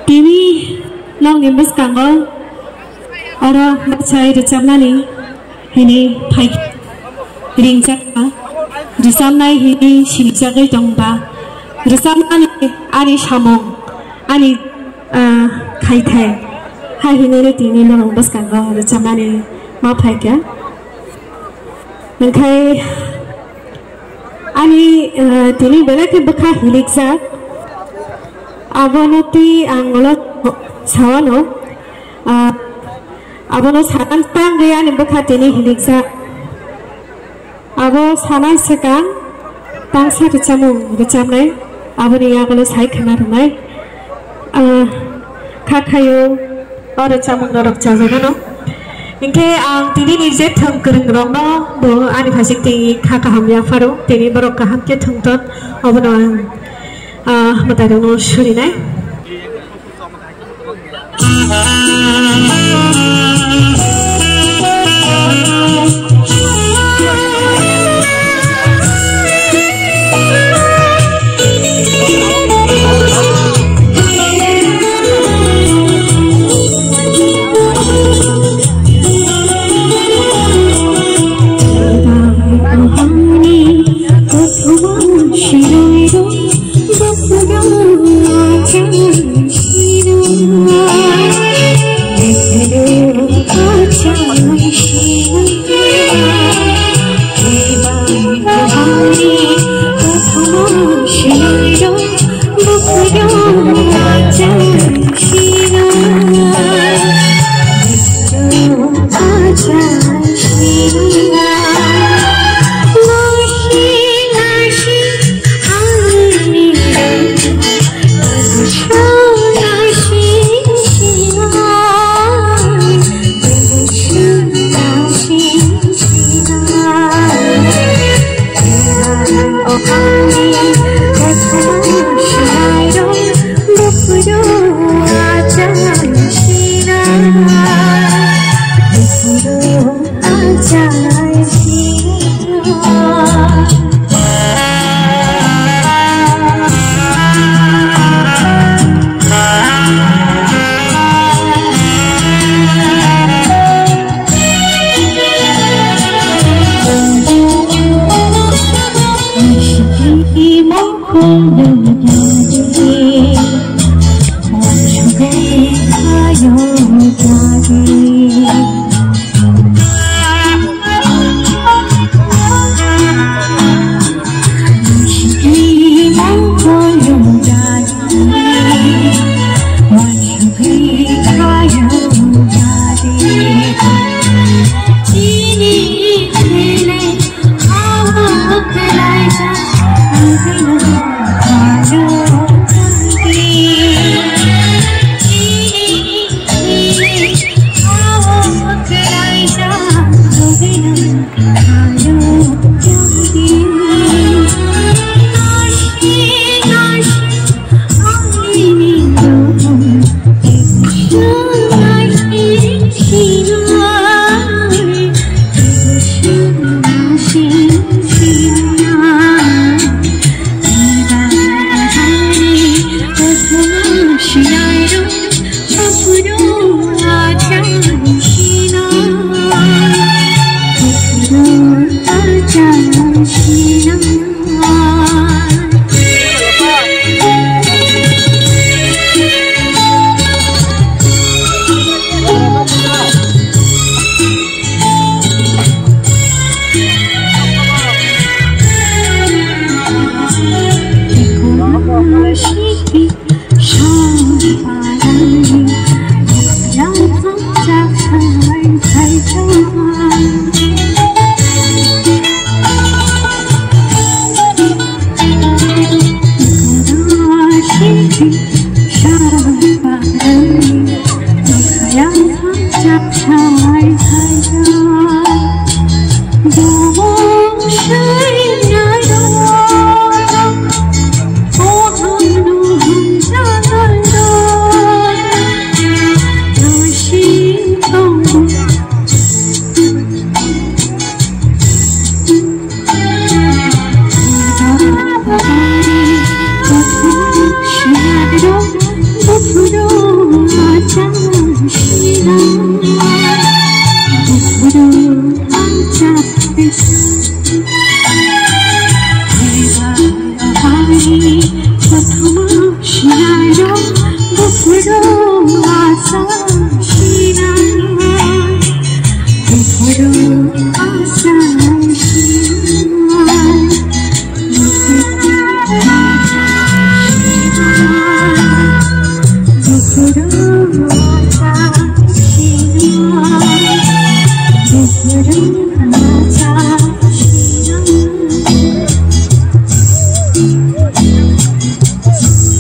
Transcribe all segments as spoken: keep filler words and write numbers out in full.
Tini nokni bwskango oro bachai rwchapnani hwnwi phai ringjakha, rwchapnai hwnwi sinijagwi tongba, rwchapnani ani samung, ani, ah, khaithai hai hwnwi tini norok bwskango rwchapnani ma phaikha. Hwnkhe ani, eh, tini belai khe bwkha hilikjak. Abono twi ang ulo sawano, ah, abono sanan tangwi ani bwkha tini hilikjak. Abo sana swkang tangsa rwchapmung rwchapnai, aboni yagulo sai khna rwnai, ah, kha khaio. O rwchapmung norok chajagano. Hinkhe ang tini ni je thwng kwrwng rokno bo ani phaising twi kha kaham yapharo, tini borok kaham khe thwngthon, obono ang, ah, mwtai rokno surinai.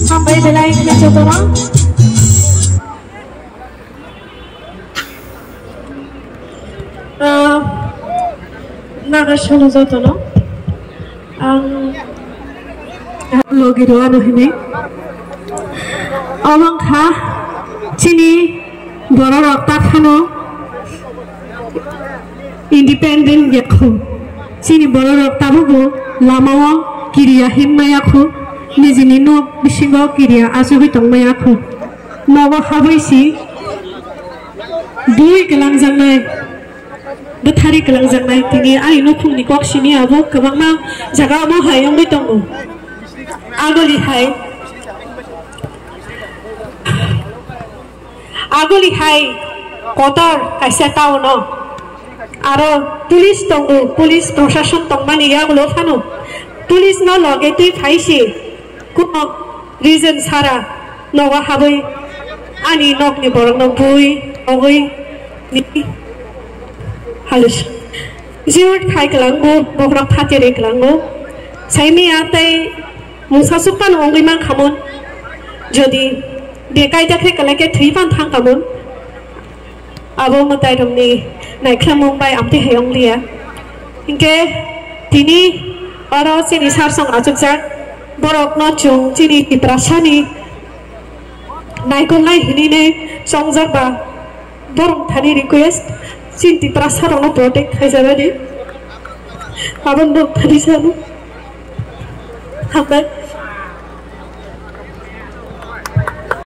Hambai belai khe jotono. Ah, naga sano jotono. Ang logi rwano hinwi. Omo wngkha chini bororok ta phano independent yakho. Chini bororok tabukbo lamao kiriya hinmaya kho. Nijini nok bisingo kiriya achugwi tongmaya kho. Nogo habwi si bui kwlangjaknai, bwthari kwlangjaknai. Tini ani nukhungni kok simi abo kwbangma jaga omo hai wngwi tongo. Agoli hai, agoli hai kotor kaisa town o aro police tongo, police proshashon tongmani yagulo phano police no loge twi phaisi. Kuno reason sara nogo habwi ani nokni borokno bui ogwi ni halis. Jiyot khai kwlangbo bokhorok phateri kwlango. Saimiya tei mungsa sukphano wngwi mankhamun. Jodi bekai dakhe kwlai khe thwi phan thangkhamun. Abo mwtairokni naikhlwmung bai amtwi hai wng liya. Hinkhe tini oro chini sarsong achukjak borokno chwng chini Tiprasani naikolnai hinwi nai chongjak ba borok thani request chini Tiprasarokno protect khaijak di. Abo nuk thani sano. Hambai.